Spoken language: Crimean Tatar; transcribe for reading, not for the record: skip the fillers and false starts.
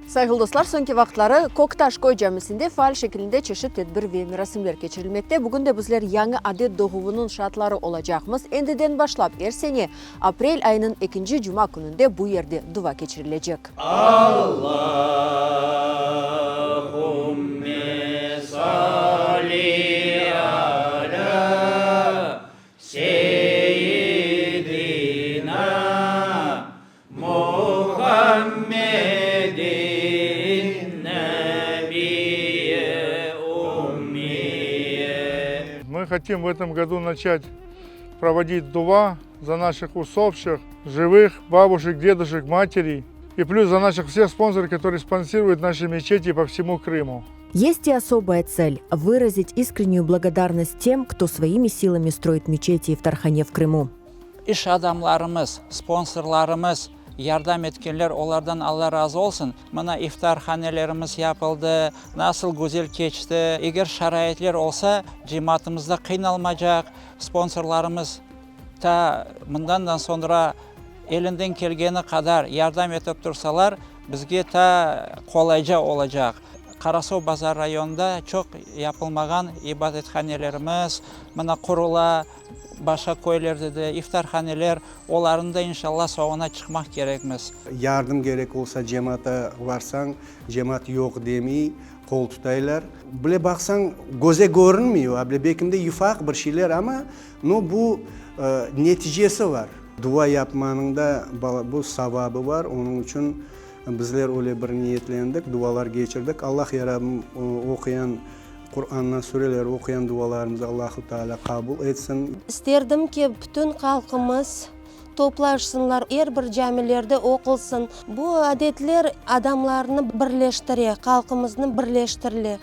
Sayğılı dostlar, soñki vaqıtları Köktaş köy camisinde faal şekilinde çeşit tedbir ve merasimler keçirilmekte. Bugün de bizler yañı adet doğuvınıñ şaatları olacaqmız. Endiden başlap er sene aprel ayınıñ ekinci cuma kününde bu yerde dua keçirilecek. Allahümme salli alâ seyyidina Muhammedin nebiye ummiye. Мы хотим в этом году начать проводить дуа за наших усопших, живых, бабушек, дедушек, матерей. И плюс за наших всех спонсоров, которые спонсируют наши мечети по всему Крыму. Есть и особая цель – выразить искреннюю благодарность тем, кто своими силами строит мечети в Тархане в Крыму. İş adamlarımız, sponsorlarımız yardım etkenler, olardan Alla razı olsun. Mına iftarhanelerimiz yapıldı, nasıl güzel keçti. Eger şaraitler olsa, cemaatımız da qıynalmacaq, sponsorlarımız ta mından da soñra elinden kelgeni qadar yardım etip tursalar, bizge ta qolayca olacaq. Qarasuvbazar rayonında çoq yapılmağan ibadethanelerimiz mına qurula. Başqa köylerde de iftarhaneler, olarnı da inşallah soñuna çıqmaq kerekmiz. Yardım kerek olsa cemaata varsañ, cemaat yoq demiy, qol tutaylar. Bile baqsañ, köze körünmey, a bile belkim de yufaq bir şeyler, amma no bu neticesi bar. Dua yapmanıñ da bu savabı bar, onıñ içün bizler öyle bir niyetlendik, dualar keçirdik. Allah ya Rabbim oquyan Qurandan sureler oquyan dualarımızı Allahu Teala qabul etsin. İsterdim ki, bütün halqımız toplaşsınlar, er bir camilerde oqulsın. Bu adetler adamlarnı birleştire, halqımıznı birleştirile.